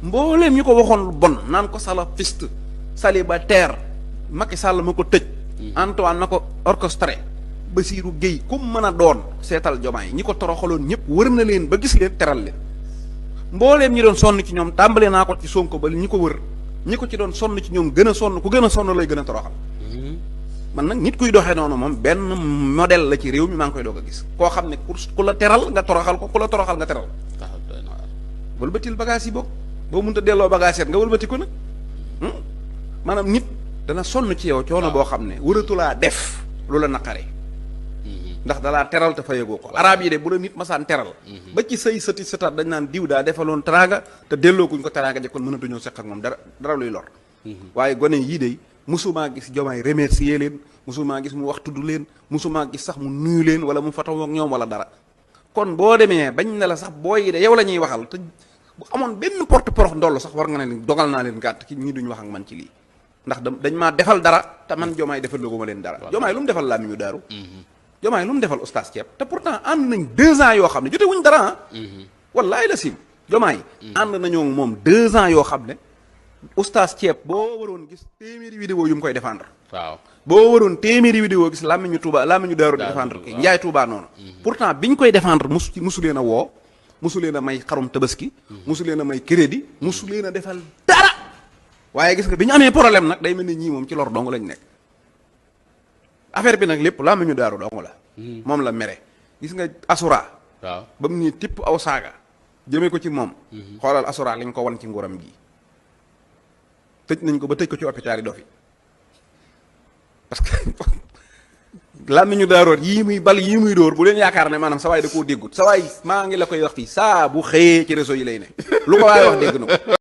mbooleem ñu ko waxoon lu bon naan ko salafiste célibataire Macky Sall ma ko tëj. Antoine na ko orchestré. Bassirou Guèye ku mën a doon seetal Diomaye ñi ko toroxaloon ñëpp wër na leen ba gis leen teral leen mbooleem ñi doon sonn ci ñoom tàmbale naa ko ci Sonko ba ñi ko wër ñi ko ci doon sonn ci ñoom gën a sonn ku gën a sonn lay gën a toroxal. man nag nit kuy doxee noonu moom benn modèle la ci réew mi maa ngi koy doog a gis koo xam ne ku la teral nga toroxal ko ku la toroxal nga teral. wëlbatil bagage yi boog boo mënta delloo bagage nga wëlbati ko nag maanaam nit dana sonn ci yow coono boo xam ne wëratulaa def lu la naqare ndax dalaa teral te fayagoo ko arab yi de bu la nit masaan teral ba ci say sëti sëtaat dañ naan diw daa defaloon teraanga te delloo kuñ ko teraanga jekkoon mënatuñoo seq ak moom dara luy lor waaye gone yii de musumaa gis Diomaye remercier leen musumaa gis mu wax tudd leen musumaa gis sax mu nuyu leen wala mu fataw ak ñoom wala dara kon boo demee bañ ne la sax booy yi de yow la ñuy waxal te bu amoon benn porte porox ndoll sax war nga ne dogal naa leen gàtt ki ñii duñ wax ak man ci lii ndax dañ maa defal dara te man Diomaye defaloo ma leen dara Diomaye lu mu defal laa mi ñu daaru Diomaye lu mu defal oustaz Thiep te pourtant ànd nañ 2 ans yoo xam ne jote wuñ dara wallaay la sim Diomaye ànd nañoo moom 2 ans yoo xam ne oustaz Thiep boo waroon gis téeméeri vidéo yu mu koy défendre waaw boo waroon téeméeri vidéo gis làmmiñu Touba làmmiñu daaru di défendre kii Njaay Touba noonu pourtant biñ koy défendre musu leen a woo musu leen a may xarum tabaski musu leen a may crédit musu leen a defal dara waaye gis nga bi ñu amee problème nag day mel ni ñii moom ci lor dong lañ nekk affaire bi nag lépp laa ma ñu daaru dong la moom la mere gis nga asura waaw ba mu ni tipp aw saaga jëmee ko ci moom xoolal asura lañ ko wan ci nguuram gi tëj nañ ko ba tëj ko ci hôpital yi dofi parce que laa ma ñu daaroot yii muy bal yii muy dóor bu leen yaakaar ne maanaam sa waay da koo déggut sa waay maa ngi la koy wax fii saa bu xëyee ci réseau yi lay ne lu ko waaye wax dégg na ko